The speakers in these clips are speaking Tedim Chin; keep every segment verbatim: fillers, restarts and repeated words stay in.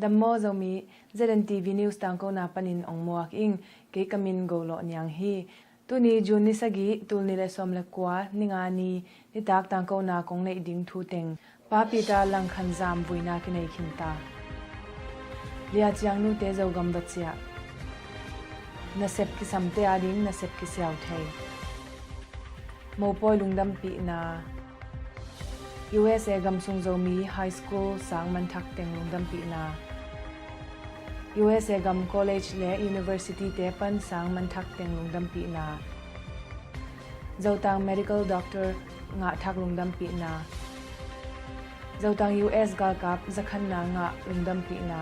Dam maw Zomi, Z N T V News tangkona panin ong muak ing. Kei ka min Go Lawh Niang hi. Tuni June ni sagih, tul nih le sawm le kua, ni nga ni, nitak tangkona kong neih ding thu teng. Pa Peter Langkhanzam vuina kinei khin ta. Lia Ciang nute Zogam va ciah. Nasep kisamte ading nasep kisiau thei. Mopawi lungdampihna. U S A gam sung Zomi high school sang manthak teng lungdampihna. U S A gam college le university te pan sang manthak teng lungdampihna. Zotang medical doctor ngahthak lungdampihna. Zotang U S galkap zakhanna ngah lungdampihna.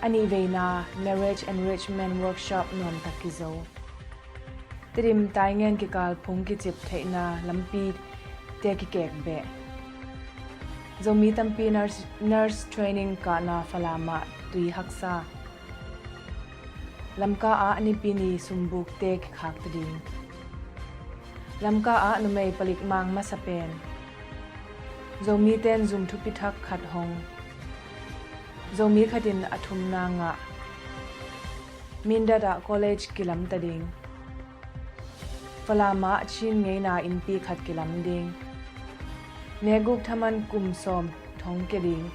A nih veina marriage enrichment workshop nuamtak kizo. Tedim Taingen kikal phung kicip theihna lampi te kikek beh. Zomi tampi nurse, nurse training kahna Falam ah tui haksa. Lamka ah Nipi ni sumbukte kikhakta ding. Lamka ah numei palik mang masa pen. Zomi ten zum thupi thak khat hong. Zomi khatin a thumna ngah. Mindat ah college kilamta ding. Falam ah Chin ngeina innpi khat kilam ding. Neguk thaman kum sawm thong kia ding.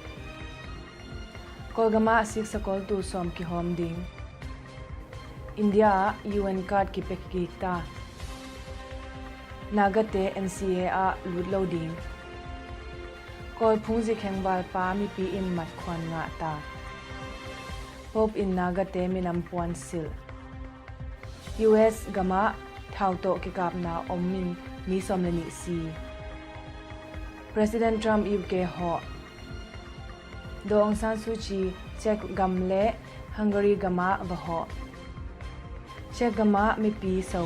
Kawlgam ah siksa kawltu sawm kihawm ding. India ah U N card kipia kik ta. Nagate N C A ah lut lo ding. Kawl phungzi khengvalpa mipi in matkhuan ngah ta. Pope in Nagate minam puan silh. U S gam ah thau tawh kikapna om in mi sawm le nih si. President Trump U K hawh. Daw Aung San Suu Kyi Czech gam le Hungary gam ah va hawh. Czech gam ah mipi so.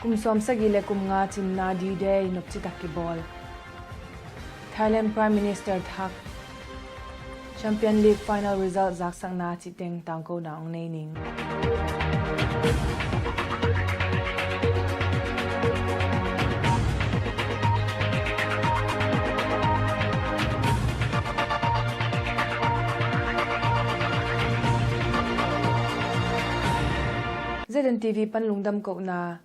Kum sawm sagih le kum nga cinna D-Day nopci tak kibawl. Thailand Prime Minister thak. Champion League final result zaksakna cih teng tangkona ong nei ning. Z N T V pan lungdam kohna.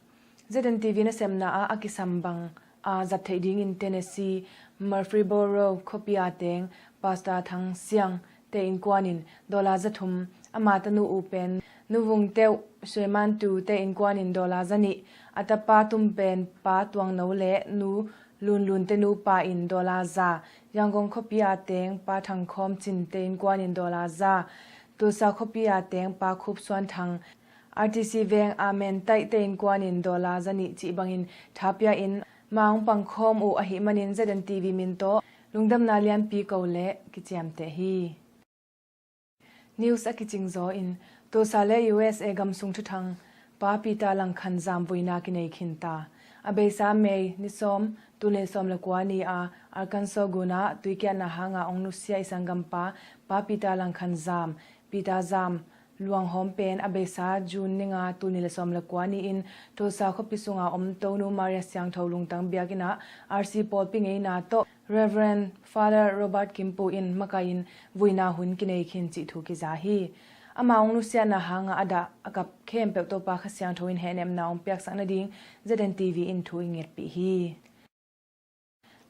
Z N T V nasemna ah a kisam bang a zat theih dingin Tennessee Murfreesboro khuapi a teng Pastor Thang Siang te innkuan in dollar za thum, ama tanu u pen Nu Vung Teuh Sueman Tu te innkuan in dollar za nih, a tapa tum pen Pa Tuang No le Nu Lun Lun te nupa in dollar za, Yangon khuapi a teng Pa Thang Khawm Cin te innkuan in dollar za, Tulsa khuapi a teng Pa Khup Suan Thang, R T C veng Amen Taih te innkuan in dollar za nih cih bangin tha pia in, ma ong pang khawm uh ahih manin Z N T V min tawh lungdamna lianpi ko le kiciamteh hi. News a kicing zaw in, Tulsa le U S A gam sung thuthang Pa Peter Langkhanzam vuina kinei khin ta. A beisa May ni sawm, tul nih le sawm le kua ni a Arkansas gun ah tuikiatna hanga ong nusia i sanggampa Pa Peter Langkhanzam, Peter Zam, luanghawm pen a beisa June ni nga, tul nih le sawm le kua ni in Tulsa khuapi sunga om Tonu Maria Siangtho lungtang biakinn ah R C pawlpi ngeina tawh Reverend Father Robert Kimpu in makai in vuina hun kinei khin cih thu kiza hi. Ama ong nusiatna hanga a dah a kap khempeuh Topa Kha Siangtho in hehnepna ong piaksak nading Z N T V in thu i ngetpih hi.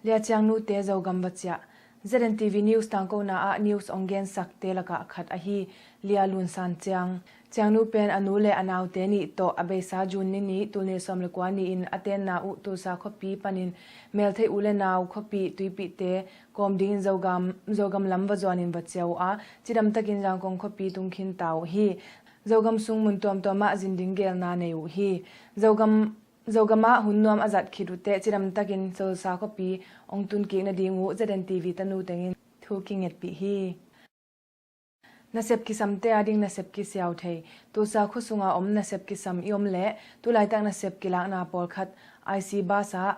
Lia Ciang nute Zogam va ciah. Z N T V News tangkona ah news ong gensakte lakah khat ahi Lia Lun San Ciang. Ciang nu pen a nu le a naute nih tawh a beisa June ni nih, tul nih le sawm le kua ni in a tenna uh Tulsa khuapi panin meltheih u le nau khuapi tuipihte kawm dingin Zogam, Zogam lam va zuanin va cia uh a, cidamtakin Zangkong khuapi tung khin ta uh hi. Zogam sung mun tuamtuam ah zin ding gelna nei uh hi. Zogam Zogam ah hun nuam a zat khit uh teh cidamtakin Tulsa khuapi ong tun kik nading uh Z N T V tanu tengin thu kingetpih hi. Nasep kisamte ading nasep kisiau thei. Tulsa khua sunga om nasep kisam i om leh tulaitak nasep kilakna pawlkhat I C bus ah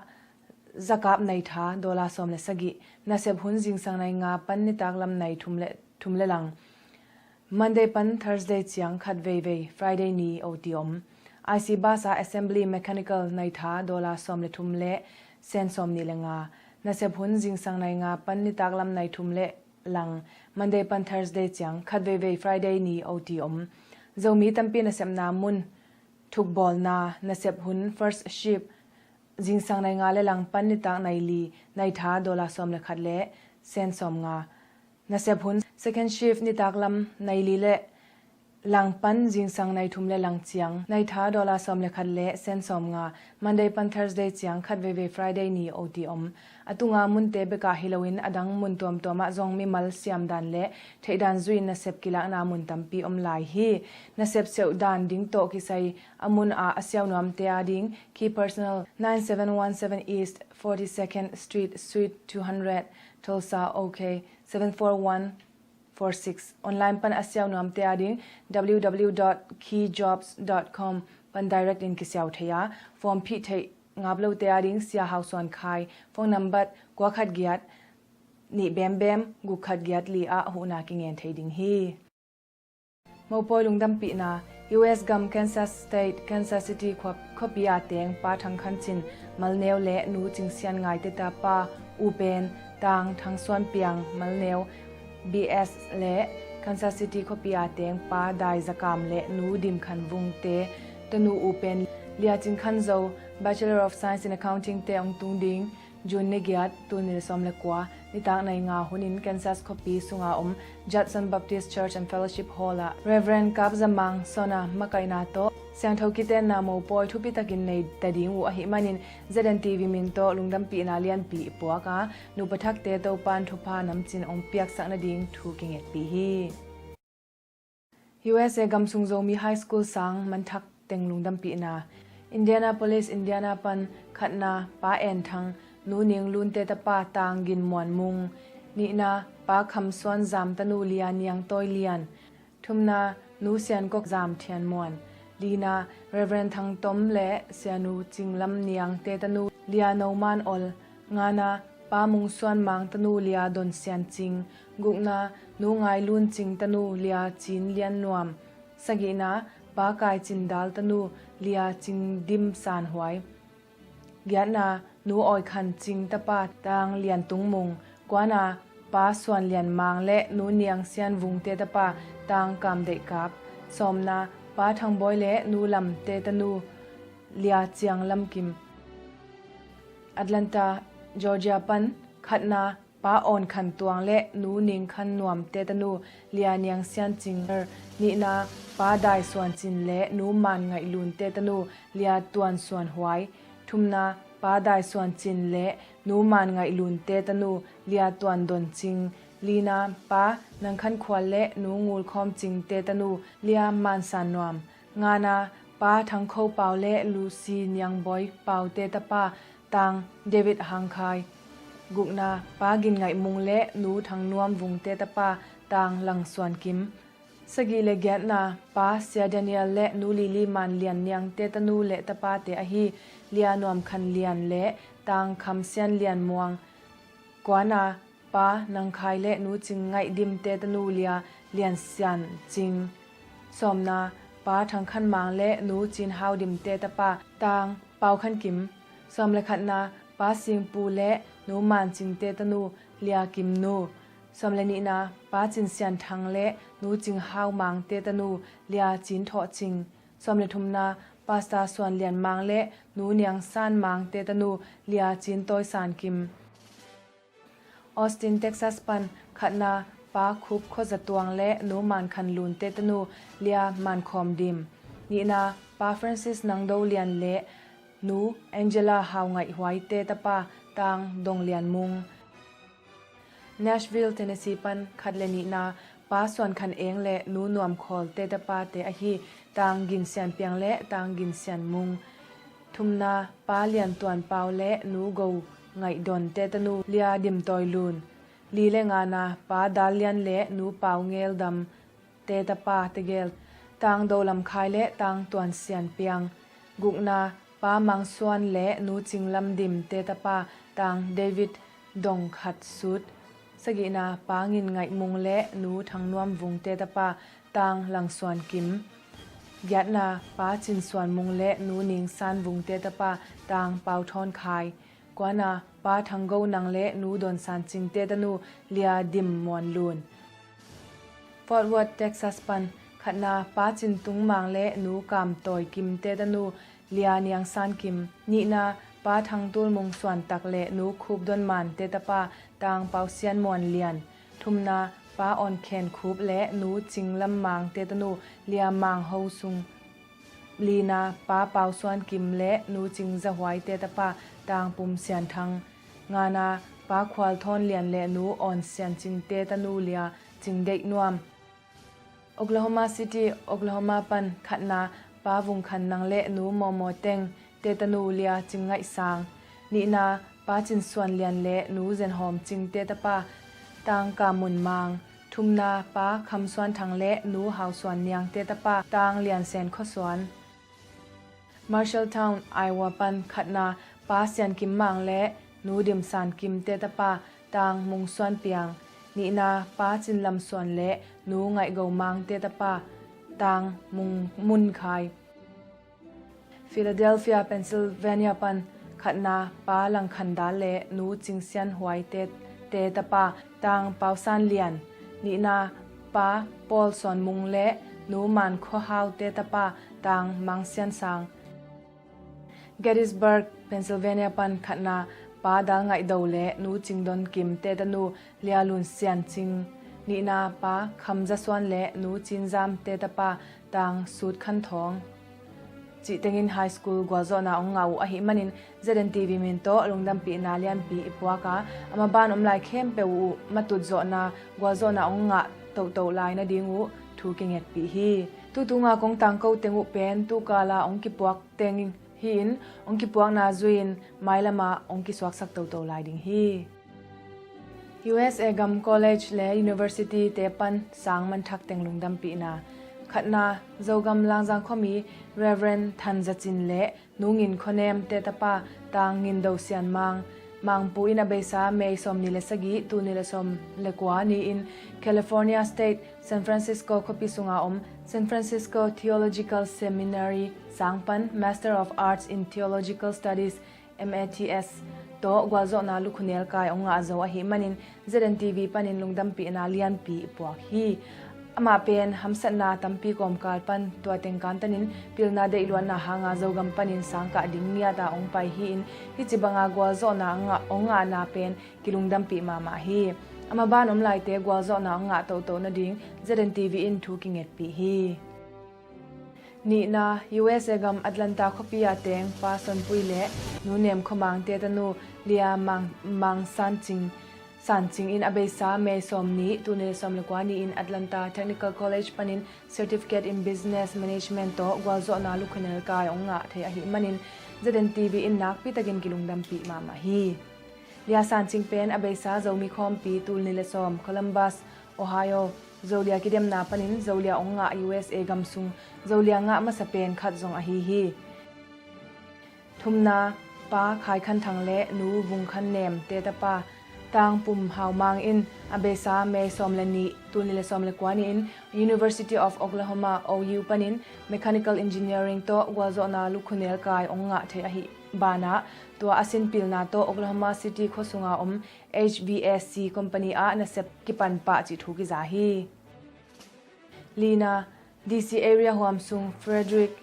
zakap nai tha dollar sawm le sagih. Nasep hun zingsang nai nga pan nitak lam nai thum le, thum le lang. Monday pan Thursday ciang khat veivei, Friday ni O T om. I C bus ah assembly mechanical nai tha dollar sawm le thum le sen sawm nih le nga. Nasep hun zingsang nai nga pan nitak lam nai thum le lang, Monday pan Thursday ciang khat veivei Friday ni O T om. Zomi tampi nasepna mun thukbawlna nasep hun first shift zingsang nai nga le lang pan nitak nai li, nai tha dollar sawm le khat le sen sawm nga. Nasep hun second shift nitak lam nai li le lang pan zingsang nai thum le lang ciang, nai tha dollar sawm le khat le sen sawm nga. Monday pan Thursday ciang khat veivei Friday ni O T om. A tunga munte bekah hi loin a dang mun tuamtuamah zong mimal siam dan le theih dan zuin nasep kilakna mun tampi om lai hi. Nasep seuh dan ding tawh kisai a mun ah a siau nuamte ading key personnel nine seven one seven East forty-second Street, Suite two hundred, Tulsa, OK seven four one four six. Online pan a siau nuamte ading W W W dot key jobs dot com pan direct in kisiau thei a, form phih theih ngap lote ading Sia Hau Suan Khai, phone number kua khat giat nih bem bem guk khat giat li ah huhna kingen thei ding hi. Mopawi lungdampihna. U S gam Kansas State, Kansas City khuap-, khuapi a teng Pa Thang Khan Cin Malneu le Nu Cing Sian Ngai te tapa U Pen Tang Thang Suan Piang Malneu B S le Kansas City khuapi a teng Pa Dai Zakam le Nu Dim Khan Vung te tanu U Pen Lia Cing Khan Zo, Bachelor of Science in Accounting te ong tung ding June ni giat, tul nih le sawm le kua, nitak nai nga hunin Kansas khuapi sunga om Judson Baptist Church and Fellowship Hall ah Reverend Kap Za Mang Sona makaihna tawh siangtho kitenna mopawi thupitakin nei ta ding uh ahih manin Z N T V min tawh lungdampihna lianpi i puak a, nupa thakte Topan thupha namcin ong piaksak nading thu kingetpih hi. U S A gam sung Zomi High School sang manthak teng lungdampihna. Indianapolis, Indiana pan khatna Pa En Thang, Nu Ning Lun te tapa Tang Gin Muan Mung, nihna Pa Kham Suan Zam tanu Lia Niang Tawi Lian, thumna Nu Sian Kok Zam Thian Muan, lina Reverend Thang Tom le Sianu Cing Lam Niang te tanu Lia No Man Ol, ngana Pa Mung Suan Mang tanu Lia Don Sian Cing, gukna Nu Ngai Lun Cing tanu Lia Cin Lian Nuam, sagihna Pa Kai Cin Dal tanu Lia Cing Dim San Huai, giatna Nu Awi Khan Cing tapa Tang Lian Tung Mung, kuana Pa Suan Lian Mang le Nu Niang Sian Vung te tapa Tang Kam Deih Kap, sawmna Pa Thang Bawi le Nu Lam te tanu Lia Ciang Lam Kim. Atlanta, Georgia pan khatna Pa Awn Khan Tuang le Nu Ning Khan Nuam te tanu Lia Niang Sian Cing, nihna Pa Dai Suan Cin le Nu Man Ngaih Lun te tanu Lia Tuan Suan Huai, thumna Pa Dai Suan Cin le Nu Man Ngaih Lun te tanu Lia Tuan Don Cing, lina Pa Nang Khan Khual le Nu Ngul Khawm Cing te tanu Lia Man San Nuam, ngana Pa Thang Kho Pau le Lucy Niang Bawi Pau te tapa Tang David Hang Khai, gukna Pa Gin Ngaih Mung le Nu Thang Nuam Vung te tapa Tang Lang Suan Kim, sagih le giatna Pa Sia Daniel le Nu Lili Man Lian Niang te tanu le tapate ahi Lia Nuam Khan Lian le Tang Kham Sian Lian Muang, kuana Pa Nang Khai le Nu Cing Ngaih Dim te tanu Lia Lian Sian Cing, sawmna Pa Thang Khan Mang le Nu Cin Hau Dim te tapa Tang Pau Khan Kim, sawm le khatna Pa Sing Pu le Nu Man Cing te tanu Lia Kim Nu, sawm le nihna Pa Cin Sian Thang le Nu Cing Hau Mang te tanu Lia Cin Thawh Cing, sawm le thumna Pastor Suan Lian Mang le Nu Niang San Mang te tanu Lia Cin Tawi San Kim. Austin, Texas pan khatna Pa Khup Khua Za Tuang le Nu Man Khan Lun te tanu Lia Man Khawm Dim, nihna Pa Francis Nang Do Lian le Nu Angela Hau Ngaih Huai te tapa Tang Dong Lian Mung. Nashville, Tennessee pan khat le nihna Pa Suan Khan Eng le Nu Nuam Khawl te tapate ahi Tang Gin Sian Piang le Tang Gin Sian Mung, thumna Pa Lian Tuan Pau le Nu Go Ngaih Don te tanu Lia Dim Tawi Lun, li le ngana Pa Dal Lian le Nu Pau Ngel Dam te tapa tegel Tang Do Lam Khai le Tang Tuan Sian Piang, gukna Pa Mang Suan le Nu Cing Lam Dim te tapa Tang David Dong Khat Sut, sagihna Pa Ngin Ngaih Mung le Nu Thang Nuam Vung te tapa Tang Lang Suan Kim, giatna Pa Cin Suan Mung le Nu Ning San Vung te tapa Tang Pau Thawn Khai, Kuana, Pa Thang Go Nang le Nu Dawn San Cing te tanu Lia Dim Muan Lun. Fort Worth, Texas pan, khatna, Pa Cin Tung Mang le Nu Kam Tawi Kim te tanu Lia Niang San Kim. Nihna, Pa Thang Tul Mung Suan Tak le Nu Khup Dawn Man te tapa Tang Pau Sian Muan Lian. Thumna, Pa Awn Khen Khup le Nu Cing Lam Mang te tanu Lia Mang Ho Sung. Lina, Pa Pau Suan Kim le Nu Cing Za Huai te tapa Tang Pum Sian Thang. Ngana, Pa Khual Thawn Lian le Nu Awn Sian Cing te tanu Lia Cing Deih Nuam. Oklahoma City, Oklahoma pan, khatna, Pa Vung Khan Nang le Nu Maw Maw Teng te tanu Lia Cing Ngaih Sang. Nihna, Pa Cin Suan Lian le Nu Zen Hawm Cing te tapa Tang Ka Mun Mang. Thumna, Pa Kham Suan Thang le Nu Hau Suan Niang te tapa Tang Lian Sen Khaw Suan. Marshalltown, Iowa pan, khatna, Pa Sian Kim Mang le Nu Dim San Kim te tapa Tang Mung Suan Piang. Nihna, Pa Cin Lam Suan le Nu Ngaih Go Mang te tapa Tang Mung Mun Khai. Philadelphia, Pennsylvania pan, khatna, Pa Lang Khan Dal le Nu Cing Sian Huai te, te tapa Tang Pau San Lian. Nihna, Pa Paul Suan Mung le Nu Man Khaw Hau te tapa Tang Mang Sian Sang. Gettysburg, Pennsylvania pan, khatna, Pa Dal Ngaih Do le Nu Cing Dawn Kim te tanu Lia Lun Sian Cing. Nihna, Pa Kham Za Suan le Nu Cin Zam te tapa Tang Sut Khan Thawng. Cih tengin high school gualzawhna hong ngah uh ahih manin Z N T V min tawh lungdampihna lianpi i puak a, a maban om lai khempeuh uh matut zawhna gualzawhna hong ngah tohtoh lai nading uh thu kingetpih hi. Tutunga kong tangko teng uh pen tukala hong kipuak teng hi-in, hong kipuakna zui-in mailamah hong kisuaksak toto lai ding hi. U S A gam college le university te pan sang manthak teng lungdampihna. Khatna, Zogam Langzang khuami Reverend Than Za Cin le Nu Ngin Khaw Nem te tapa Tang Ngin Do Sian Mang, Mangpu in a beisa May sawmnih le sagih, tul nih le sawm le kua ni-in California State, San Francisco khuapi sunga om San Francisco Theological Seminary sang pan Master of Arts in Theological Studies, M A T S, tawh gualzawhna lukhunel kai hong ngah zo ahih manin Z N T V panin lungdampihna lianpi i puak hi. Amah pen hamsatna tampi kawmkal pan tua teng kantanin pilna deihluatna hanga Zogam panin sangkah ding ngiata hong pai hi-in, hih ci banga gualzawhna a ngah, hong ngahna pen kilungdampih mahmah hi. A maban om laite gualzawhna hong ngah tohtoh nading Z N T V in thu kingetpih hi. Nihna, U S A gam Atlanta khuapi a teng Pa Son Pui le Nu Nem Khaw Mang te tanu Lia Mang, Mang San Cing, San Cing in a beisa May sawmnih, tul nih le sawm le kua ni-in Atlanta Technical College panin Certificate in Business Management tawh gualzawhna lukhunel kai hong ngah thei ahih manin Z N T V in nakpi takin kilungdampih mahmah hi. Lia San Cing pen a beisa Zomi Khawmpi, tul nih le sawm, Columbus, Ohio, Zolia kidemna panin Zolia hong ngah U S A gam sung Zolia ngah masa pen khat zong ahi hi. Thumna, Pa Khai Khan Thang le Nu Vung Khan Nem te tapa Tang Pum Hau Mang in a beisa May sawm le nih, tul nih le sawm le kua ni-in University of Oklahoma, O U panin Mechanical Engineering tawh gualzawhna lukhunel kai hong ngah thei ahih banah, tua a sin pilna tawh Oklahoma City khua sunga om H V A C company ah nasep kipan pah cih thu kiza hi. Lina, D C area huam sung Frederick,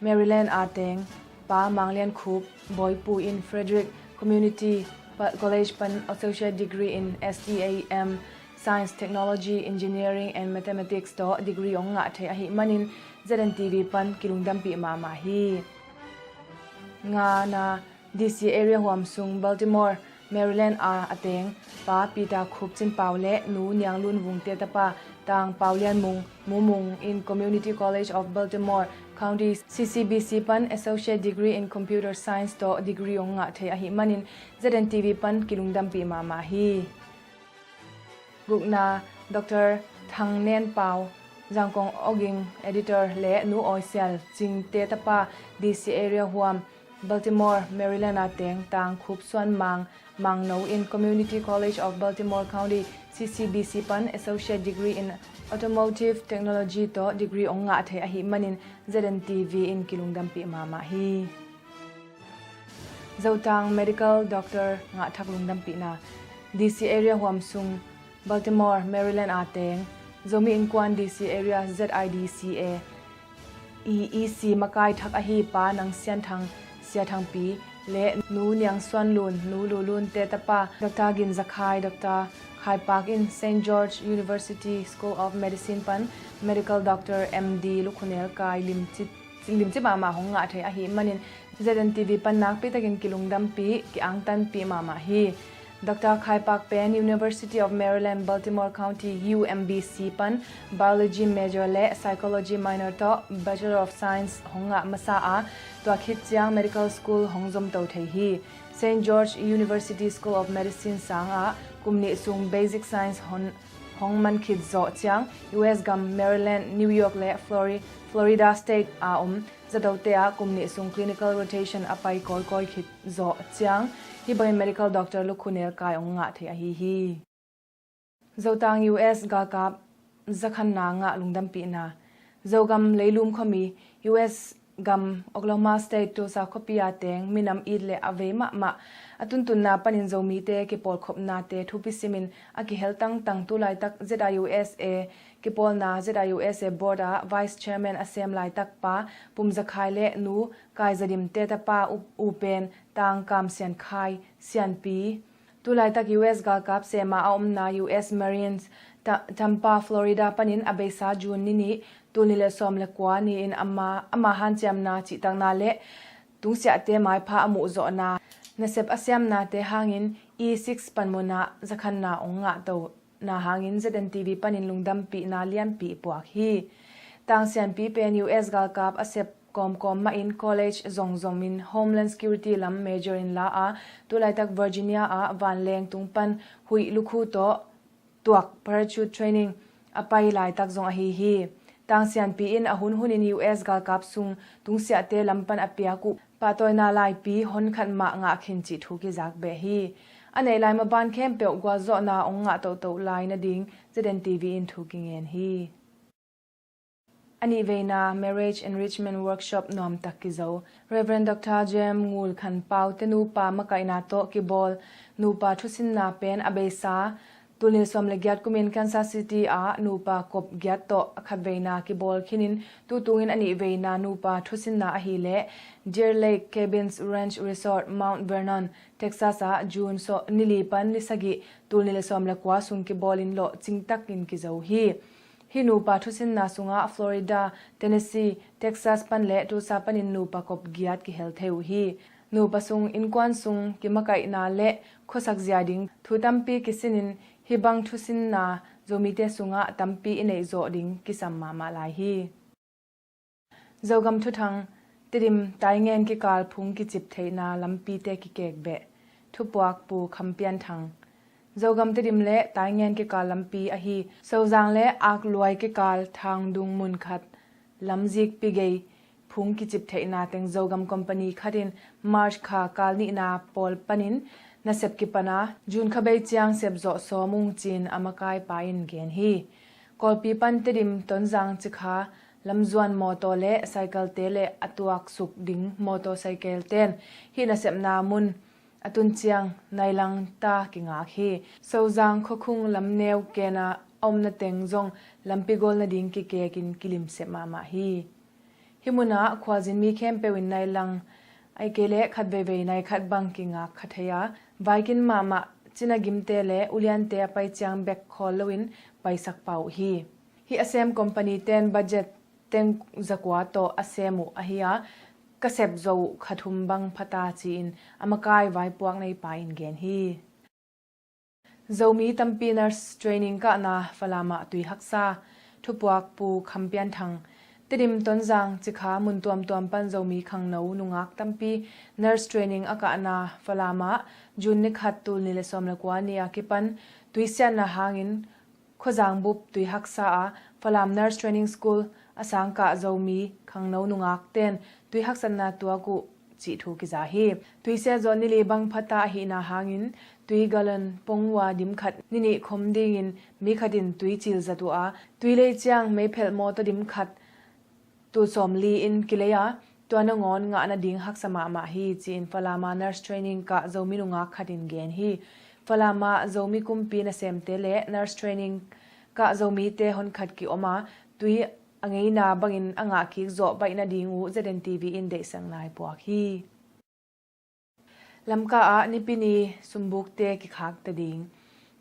Maryland a teng Pa Mang Lian Khup Bawipu in Frederick Community Pa-, College pan Associate Degree in S T E M, Science, Technology, Engineering and Mathematics tawh degree hong ngah thei ahih manin Z N T V pan kilungdampih mahmah hi. Ngana, D C area huam sung Baltimore, Maryland a a teng Pa Peter Khup Cin Pau le Nu Niang Lun Vung te tapa Tang Pau Lian Mung, Mu Mung in Community College of Baltimore County, C C B C pan Associate Degree in Computer Science tawh degree hong ngah thei ahih manin Z N T V pan kilungdampih mahmah hi. Gukna, Doctor Thang Nen Pau, Zangkong Awging, editor, le Nu Awi Sial Cing te tapa, D C area huam, Baltimore, Maryland a teng Tang Khup Suan Mang, Mang No in Community College of Baltimore County, C C B C pan Associate Degree in Automotive Technology tawh degree hong ngah thei ahih manin Z N T V in kilungdampih mahmah hi. Zotang medical doctor ngahthak lungdampihna. D C area huam sung Baltimore, Maryland a teng Zomi Innkuan D C area Z I D C A E E C makai thak ahi Pa Nang Sian Thang, Sia Thang Pi, le Nu Niang Suan Lun, Nu Lu Lun te tapa Doctor Gin Za Khai, Doctor Khai Pak in Saint George University School of Medicine pan medical doctor M D lukhunel kai limci, limci mahmah hong ngah thei ahih manin Z N T V pan nakpi takin kilungdampih, kiangtanpih mahmah hi. Doctor Khai Pak pen University of Maryland, Baltimore County, U M B C pan biology major le psychology minor tawh Bachelor of Science hong ngah masa a, tua khit ciang medical school hong zomto thei hi. Saint George University School of Medicine sangah kum nih sung basic science hon, hong man khit zawh ciang U S gam Maryland, New York le Flori-, Florida State a om zatote ah kum nih sung clinical rotation a pai kawikawi khit zawh ciang hih bangin medical doctor lukhunel kai hong ngah thei ahi hi. Zotang U S galkap zakhanna ngah lungdampihna. Zogam leilum khuami U S gam Oklahoma State Tulsa khuapi a teng minam it le a vei mahmah a tuntunna panin Zomite kipawlkhopnate thupi simin a kihel tangtang tu laitak Z I U S A kipawlna Z I U S A board ah vice chairman a sem laitak pa Pum Za Khai le Nu Kai Za Dim te tapa u, u pen Tang Kam Sian Khai, Sianpi. Tu laitak U S galkap sema a omna U S Marines Ta-, Tampa, Florida panin a beisa June ni nih, tul nih le sawm le kua ni-in ama, ama hanciamna cihtakna le tungsiahte maipha a muhzawhna nasep a siamnate hangin E six panmunah zakhanna hong ngahto na hangin Z N T V panin lungdampihna lianpi puak hi. Tang Sianpi pen U S galkap a sep kawmkawm mahin college zongzomin Homeland Security lam major in la a, tu laitak Virginia ah vanleng tung pan huih lukhu tawh tuak parachute training a pai laitak zong ahi hi. Tang Sianpi in a hunhunin U S galkap sung tungsiahte lam pan a piak uh pahtawina laipi honkhat mah ngah khin cih thu kizak beh hi. A neih lai maban khempeuh gualzawhna hong ngah tohtoh lai nading Z N T V in thu kingen hi. A nihveina Marriage Enrichment Workshop nuamtak kizo. Reverend Doctor Jem Ngul Khan Pau te nupa makaihna tawh kibawl nupa thusinna pen a beisa tul nih le sawm le giat kumin Kansas City ah nupa kop giat tawh a khatveina kibawl khinin tutungin a nihveina nupa thusinna ahileh Deer Lake Cabins Ranch Resort, Mount Vernon, Texas ah June sawm ni li pan ni sagih tul nih le sawm le kua sung kibawlin lawhcing takin kizo hi. Hih nupa thusinna sungah Florida, Tennessee, Texas pan le Tulsa panin nupa kop giat kihel thei uh hi. Nupa sung, innkuan sung kimakaihna le khuasak zia ding thu tampi kisinin hih bang thusinna Zomite sungah tampi i neih zawh ding kisam mahmah lai hi. Zogam thuthang, Tedim Taingen kikal phung kicip theihna lampite kikek beh. Thupuak Pu Kham Pian Thang. Zogam Tedim le Taingen kikal lampi ahi Sozang le Akluai kikal Thangdung mun khat lamzik pi gei phung kicip theihna teng Zogam company khatin March kha kal nihna pawl panin nasep kipana June kha bei ciang sep zawh sawm ung ci-in a makaipa in gen hi. Kawlpi pan Tedim Tonzang Cikha lamzuan mawtaw le cycle te le a tuaksuk ding mawtaw cycle ten hih nasepna mun a tun ciang nailang ta kingak hi. Sozang khuakhung lamneu kena a omna teng zong lampi gawl nading kikekin kilimsep mahmah hi. Hih munah khualzin mi khempeuh in nailang, ahih kei leh khat veivei nai khat bang kingak kha thei a, vaikin mahmah cina gimte le uliante a pai ciang bek khawl loin paisak pah uh hi. Hih a sem company ten budget teng zakua tawh a sem uh ahi a, ka sep zo uh kha thum bang phata ci-in a makai vaipuak neipa in gen hi. Zomi tampi nurse training kahna Falam ah tui haksa. Thupuak Pu Kham Pian Thang. Tedim Tonzang Cikha mun tuamtuam pan Zomi khangno nungak tampi nurse training a kahna Falam ah June ni khat tul nih le sawm le kua ni a kipan tuisiatna hangin khuazang bup tui haksa a, Falam Nurse Training School a sangkah Zomi khangno nungak ten tui haksatna tuak uh cih thu kiza hi. Tuisiat zawh ni li bang phata ahihna hangin tui gallon pongua dim khat ni nih khom dingin mi khat in tui cil zat uh a, tui lei ciang meiphelh mawtaw dim khat tul sawm li in kilei a, tua nangawn ngah nading haksa mahmah hi, ci-in Falam ah nurse training kah Zomi nungak khat in gen hi. Falam ah Zomi kumpi nasemte le nurse training kah Zomite honkhat ki-om a, tui a ngeina bangin a ngah kik zawh baih nading uh Z N T V in deihsakna i puak hi. Lamka ah Nipi ni sumbukte kikhak ta ding.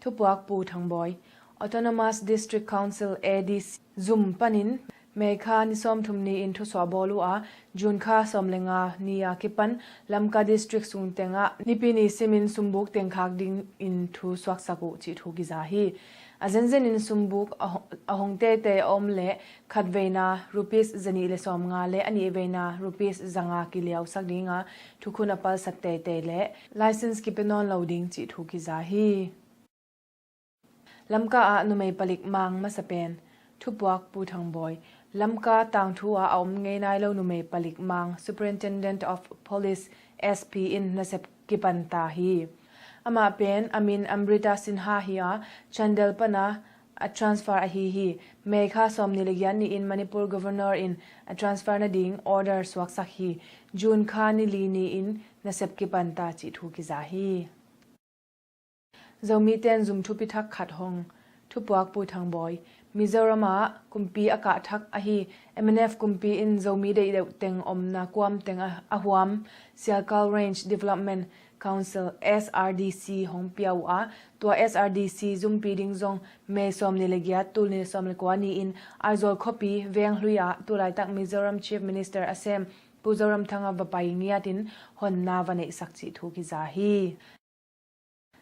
Thupuak Pu Thang Bawi. Autonomous District Council, A D C zum panin May kha ni sawmthum ni-in thusuah bawl uh a, June kha sawm le nga ni a kipan Lamka District sung tengah Nipi ni simin sumbuk teng khak dingin thu suaksak uh cih thu kiza hi. A zenzenin sumbuk a hong, a hong teitei a om leh khatveina rupees zanih le sawmnga le a nihveina rupees zanga kiliausak dinga thukhun a palsat teitei le license kipia nawn lo ding cih thu kiza hi. Lamka ah numei palik mang masa pen. Thupuak Pu Thang Bawi. Lamka tangthu ah a om ngei nai lo numei palik mang Superintendent of Police, S P in nasep kipan ta hi. Amah pen a min Amrita Sinha hi a, Chandel pana a transfer ahi hi. May kha sawm ni le giat ni-in Manipur Governor in a transfer nading order suaksak hi. June kha ni li ni-in nasep kipan ta cih thu kiza hi. Zomite'n zum thupi thak khat hong. Thupuak Pu Thang Bawi. Mizoram ah kumpi a kah thak ahi M N F kumpi in Zomi deih deuh teng omna kuam teng a, a huam Sialkal Range Development Council, S R D C hong pia uh a, tua S R D C zumpi ding zong May sawm ni le giat, tul ni le sawm le kua ni-in Aizawl khuapi Venghlui ah tulaitak Mizoram Chief Minister a sem Pu Zoramthanga va pai ngiatin honna va neihsak cih thu kiza hi.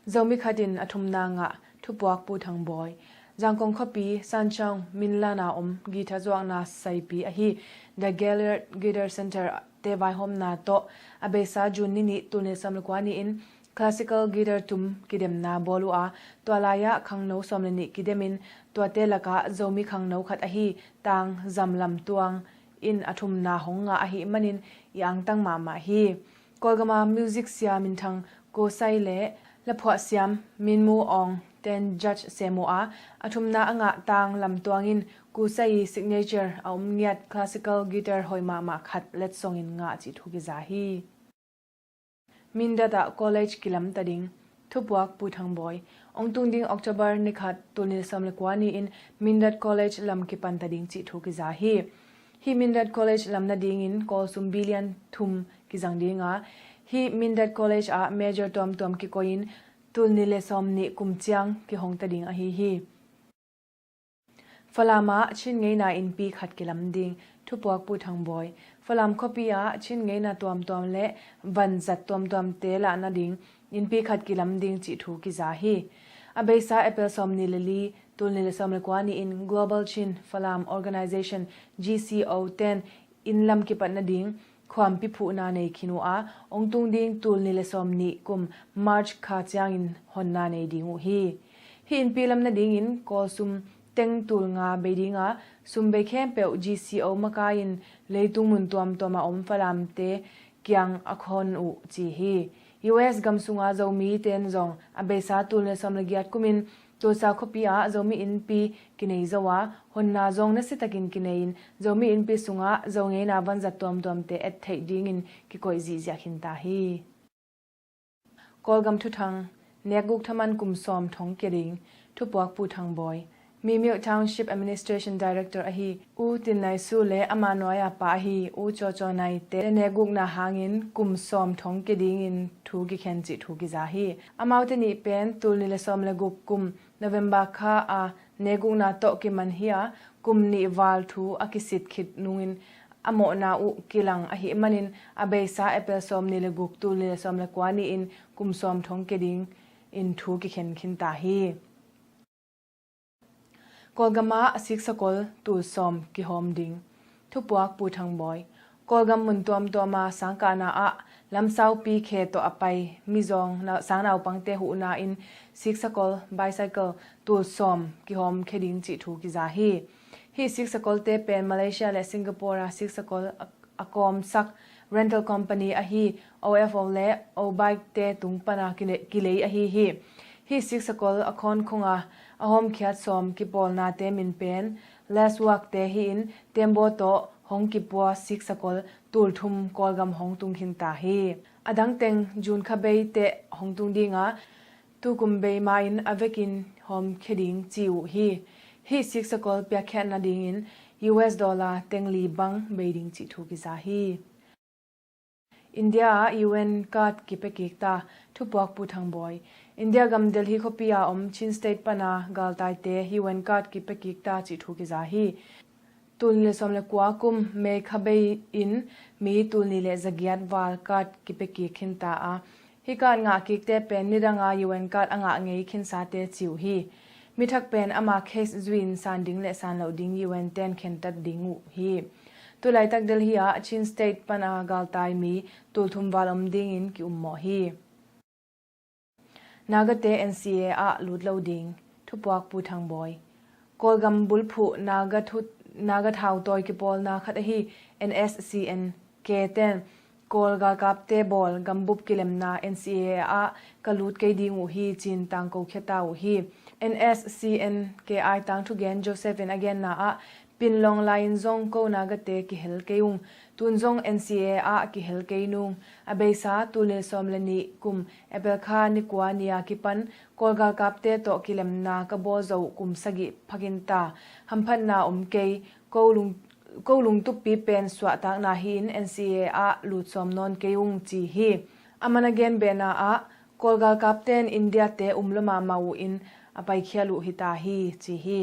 Zomi khat in a thumna ngah. Thupuak Pu Thang Bawi. Zangkong khuapi Sanchang Minlana om guitar zuakna saipi ahi The Gaylord Guitar Center te vaihawmna tawh a beisa June ni nih, tul ni le sawm le kua ni-in classical guitar tum kidemna bawl uh a, tua lai-ah khangno sawm le nih kidemin tuate lakah Zomi khangno khat ahi Tang Zam Lam Tuang in a thumna hong ngah ahih manin i angtang mahmah hi. Kawlgama music sia minthang Kosai le laphuah siam Minmu Aung ten judge sem uh a, a thumna a ngah Tang Lam Tuang in Kosai i signature a om ngiat classical guitar hoih mahmah khat letsongin ngah cih thu kiza hi. Mindat ah college kilam ta ding. Thupuak Pu Thang Bawi. Ong tung ding October ni khat, tul ni le sawm le kua ni-in Mindat College lam kipan ta ding cih thu kiza hi. Hih Mindat College lam nadingin Kawl sum billion thum kizang ding a, hih Mindat College ah major tuamtuam kikoihin tul ni le sawm nih kum ciang kihong ta ding ahi hi. Falam ah Chin ngeina innpi khat kilam ding. Thupuak Pu Thang Bawi. Falam khuapi ah Chin ngeina tuamtuam le vanzat tuamtuamte lahna ding innpi khat kilam ding cih thu kiza hi. A beisa April sawm ni le li, tul ni le sawm le kua ni-in Global Chin Falam Organization, G C O ten inn lam kipat nading khuampi phuhna nei khin uh a, ong tung ding tul ni le sawm nih kum March kha ciangin honna nei ding uh hi. Hih innpi lam nadingin Kawl sum teng tul nga bei ding a, sum bei khempeuh G C O makai-in leitung mun tuamtuam a om Falamte kiang a khon uh ci hi. U S gam sunga Zomite'n zong a beisa tul ni le sawm le giat kumin Tulsa khuapi ah Zomi innpi kinei zo a, honna zong nasitakin kinei-in Zomi innpi sungah Zo ngeina vanzat tuamtuamte et theih dingin kikoih zihziah khin ta hi. Kawlgam thuthang. Nekguk thaman kum sawm thong kia ding. Thupuak Pu Thang Bawi. Mimiuk Township Administration Director ahi U Tin Nai Su le ama nuai-a pa ahi U Caw Caw Nai te nekgukna hangin kum sawm thong kia dingin thu kikhen cih thu kiza hi. Amaute nih pen tul ni le sawm le guk kum November kha a nekgukna tawh kiman hi a, kum nih val thu a kisit khit nungin a mawhna uh kilang ahih manin a beisa April sawm ni le guk, tul ni le sawm le kua ni-in kum sawm thong kia dingin thu kikhen khin ta hi. Kawlgam ah siksakol tul sawm kihawm ding. Thupuak Pu Thang Bawi. Kawlgam mun tuamtuam a sangkahna ah lamsaupi khe tawh a pai mizawng nau-, sangnaupangte huhna in siksakol, bicycle, tul sawm kihawm khia ding cih thu kiza hi. Hih siksakolte pen Malaysia le Singapore a siksakol a, a kawmsak rental company ahi O F O le O Bike te tung pana kile-, kilei ahi hi. Hih siksakol a khawnkhunga a hawmkhiat sawm kipawlnate min pen Last Work te hi-in Tembaw tawh hong kipua siksakol tul thum Kawlgam hong tung khin ta hi. A dang teng June kha bei teh hong tung ding a, tukum bei ma-in a vekin hawmkhia ding ci uh hi. Hih siksakol piakkhiat nadingin U S dollar teng li bang bei ding cih thu kiza hi. India ah U N card kipia kik ta, thupuak Pu Thang Bawi. India gam Delhi khuapi a om Chin State pana galtaite U N card kipia kik ta cih thu kiza hi. Tul nih le sawm le kua kum May kha bei in mi tul nih le zagiat val card kipia kik khin ta a, hih card ngah kikte pen nidanga U N card a ngah ngei khinsate ci uh hi. Mi thak pen ama case zui-in san ding le san loh ding U N ten khentat ding uh hi. Tulaitak Delhi ah Chin State pana galtai mi tul thum val om dingin ki-ummawh hi. Nagate N C A ah lut lo ding, thupuak Pu Thang Bawi. Kawlgam bulphuh Naga thu, Naga thautawi kipawlna khat ahi N S C N K ten Kawl galkapte bawl gambup kilemna N C A ah ka lut kei ding uh hi ci-in tangko khia ta uh hi. N S C N K i tangthugen Joseph in a genna ah, Pinlong lai-in zong ko Nagate kihel kei ung. Tun zong N C A ah kihel kei nung. A beisa tul nih le sawm le nih kum April kha ni kua ni-a kipan Kawl galkapte tawh kilemna ka bawl zo kum sagih phakin ta. Hamphatna om kei. Ko lung, ko lungtuppi pen suahtakna hi-in N C A ah lut sawm nawn kei ung ci hi. A man a gen behna ah Kawl galkapte in India-te um lua mahmah uh in a paikhial uh hi ta hi ci hi.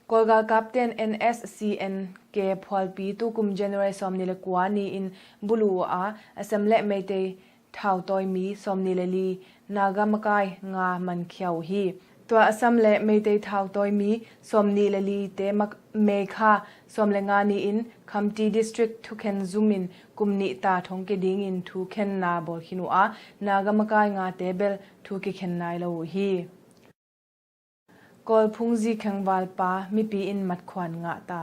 Kawl galkapte in N S C N K phualpi tukum January sawmnih le kua ni-in buluh uh a, a sem le Meitei thautawi mi sawmnih le li, Naga makai nga mankhia uh hi. Tua a sem le Meitei thautawi mi sawmnih le lite mak-, May kha sawm le nga ni-in Khamti District thukhen zumin kum nih ta thong kia dingin thukhenna bawl khin uh a, Naga makai ngate bel thu kikhen nai lo uh hi. Kawl phungzi khengvalpa mipi in matkhuan ngah ta.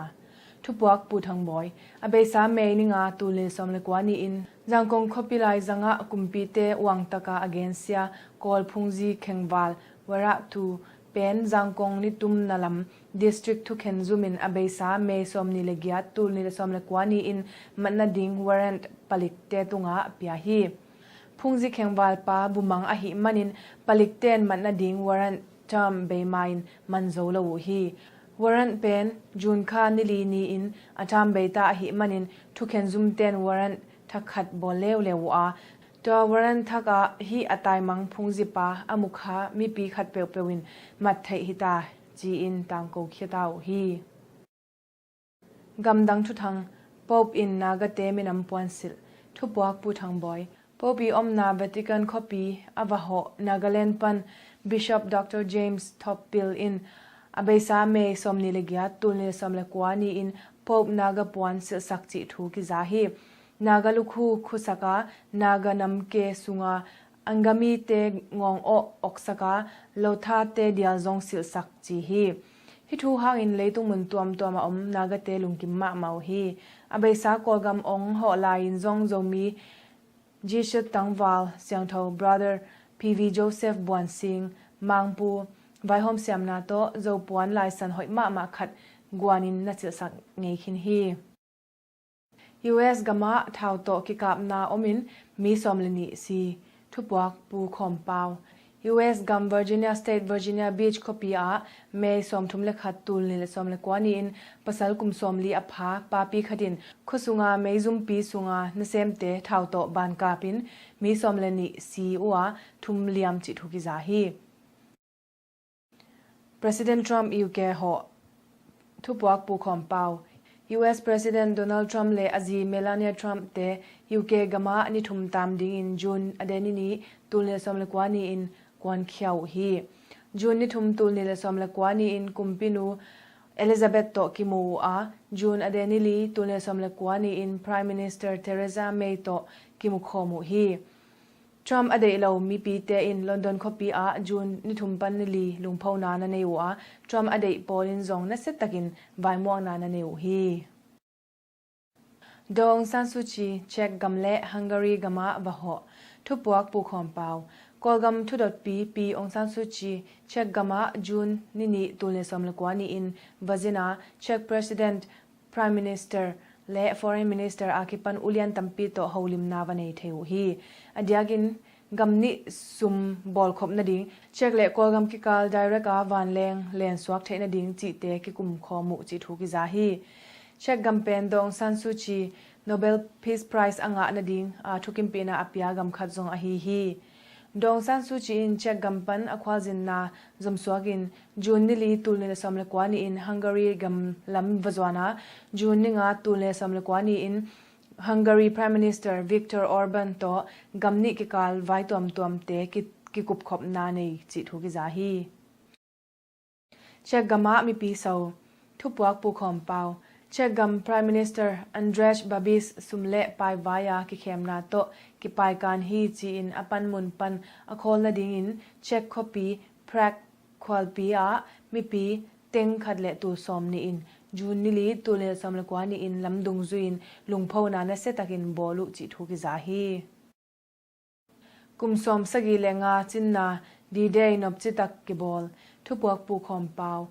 Thupuak Pu Thang Bawi. A beisa May ni nga tul nih le sawm le kua ni-in Zangkong khuapi laizangah kumpite uangtaka a gensia Kawl phungzi khengval Warrant two pen Zangkong nitumna lam district thukhen zumin a beisa May sawmnih le giat tul nih le sawm le kua ni-in mat nading warrant palikte tungah pia hi. Phungzi khengvalpa bumang ahih manin palikte in mat nading warrant term beima in man zo lo uh hi. Warrant pen June kha ni li ni-in a term bei ta ahih manin thukhen zumte in warrant thak khat bawl leuleu uh a, tua warrant thak ah hih a taimang phungzipa a mukha mipi khat peuhpeuh in mat theih hi ta ci-in tangko khia ta uh hi. Gamdang thuthang. Pope in Nagate minam puansilh, thupuak Pu Thang Bawi. Pope i omna Vatican khuapi a va hawh Nagaland pan Bishop Doctor James Thawppil in a beisa May sawmnih le giat tul nih le sawm le kua ni-in Pope Naga puan silhsak cih thu kiza hi. Naga lukhu khusaka Naga namke sunga Angamite ngawng awh oksaka lothate dial zong silhsak ci hi. Hih thu hangin leitung mun tuamtuam a om Nagate lungkim mahmah uh hi. A beisa Kawlgam ong hawh lai-in zong Zomi Jisu tangval siangtho Brother P V Joseph Buansing Mangpu vaihawm siamna tawh Zopuan laisan hoih mahmah khat guanin na silhsak ngei khin hi. U S gamah thau tawh kikapna omin mi sawm le nih si, thupuak Pu Khawm Pau. U S gam Virginia State, Virginia Beach khuapi ah May sawmthum le khat tul nih le sawm le kua ni-in pasal kum sawmli a pha papi khat in khuasunga meizumpi sunga nasemte thau tawh ban kapin mi sawm le nih si uh a, thum liam cih thu kiza hi. President Trump U K hawh, thupuak Pu Khawm Pau. U S President Donald Trump le a zi Melania Trump te U K gamah ni thum tam dingin June a deni ni tul nih le sawm le kua ni-in kuankhia uh hi. June ni thum tul nih le sawm le kua ni-in kumpinu Elizabeth tawh kimu uh a, June a deni li tul nih le sawm le kua ni-in Prime Minister Theresa May tawh kimukhawm uh hi. Trump a deih lo mipite in London khuapi ah June ni thum pan ni li lungphona na nei uh a, Trump a deih pawl in zong nasiatakin vaimuakna na nei uh hi. Daw Aung San Suu Kyi Czech gam le Hungary gamah va hawh, thupuak Pu Khawm Pau. Kawlgam thudotpi Pi Aung San Suu Kyi Czech gamah June ni nih tul nih sawm le kua ni-in va zin a, Czech President, Prime Minister le Foreign Minister a kipan ulian tampi tawh holimna va nei thei uh hi. A diakin gam nih sum bawlkhop nading Czech le Kawlgam kikal direct a vanleng lensuak theih nading cihte kikumkhawm uh cih thu kiza hi. Czech gam pen Daw Aung San Suu Kyi Nobel Peace Prize a ngah nading a thukimpihna a pia gam khat zong ahi hi. Daw Aung San Suu Kyi in Czech gam pan a khualzinna zomsuak in June ni li, tul ni le sawm le kua ni-in Hungary gam lam va zuan a, June ni nga, tul ni le sawm le kua ni-in Hungary Prime Minister Viktor Orban tawh gam nih kikal vai tuamtuamte ki, kikupkhopna nei cih thu kiza hi. Czech gam ah mipi so. Thupuak pukhawm pau. Czech gam Prime Minister Andrej Babis sum le pai vai-a kikhemna tawh kipaikan hi ci-in a panmun pan a khawl nadingin Czech khuapi Prague khualpi ah mipi teng khat le tul sawm ni-in June ni li, tul ni le sawm le kua ni-in lamdung zui-in lungphona nasiatakin bawl uh cih thu kiza hi. Kum sawm sagih le nga cinna D-Day nopcitak kibawl. Thupuak pukhawm pau.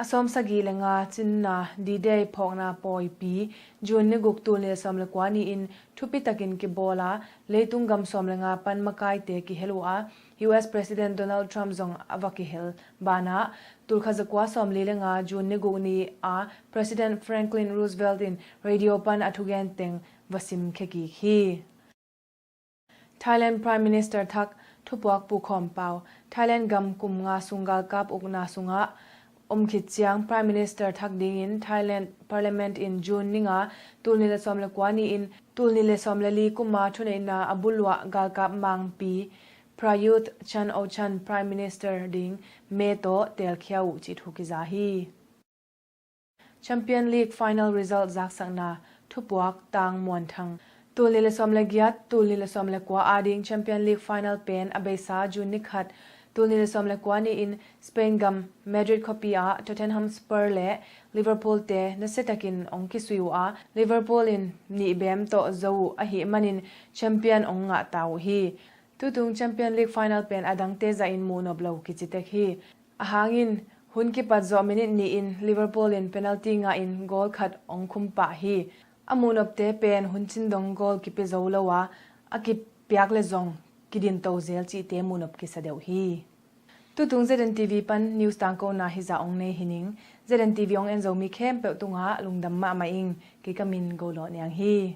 A sawm sagih le nga cinna D-Day phawkna pawipi June ni guk, tul ni le sawm le kua ni-in thupitakin kibawl a, leitung gam sawm le nga pan makaite kihel uh a, U S President Donald Trump zong a va kihel banah, tul khat za kua sawm li le nga, June ni guk ni a President Franklin Roosevelt in radio pan a thugen teng va simkhia kik hi. Thailand Prime Minister thak. Thupuak pukhawm pau. Thailand gam kum nga sung galkap ukna sungah om khit ciang Prime Minister thak dingin Thailand Parliament in June ni nga, tul ni le sawm le kua ni-in tul ni le sawm le li kuma thuneihna a buluah galkap mangpi Prayuth Chan-o-cha Prime Minister ding me tawh teelkhia uh cih thu kiza hi. Champion League final result zaksakna. Thupuak tang muanthang. Tul ni le sawm le giat, tul ni le sawm le kua ading Champion League final pen a beisa June ni khat, tul ni le sawm le kua ni-in Spain gam Madrid khuapi ah Tottenham Spur le Liverpool te nasiatakin ong kisui uh a, Liverpool in nih bem tawh zo uh ahih manin champion ong ngah ta uh hi. Tutung Champion League final pen a dangte zahin muhnop lo kici tek hi. Ahang in hun kipat zawh minit nih in Liverpool in penalty ngahin goal khat ong khum pah hi. A muhnopte pen hun cin dong goal kipia zo lo a, a kipiak le zong kidinto zel cihte muhnop kisa deuh hi. Tutung Z N T V pan news tangkona hizah ong nei hi ning. Z N T V ong en zo mi khempeuh tungah lungdam mahmah ing. Kei ka min Go Lawh Niang hi.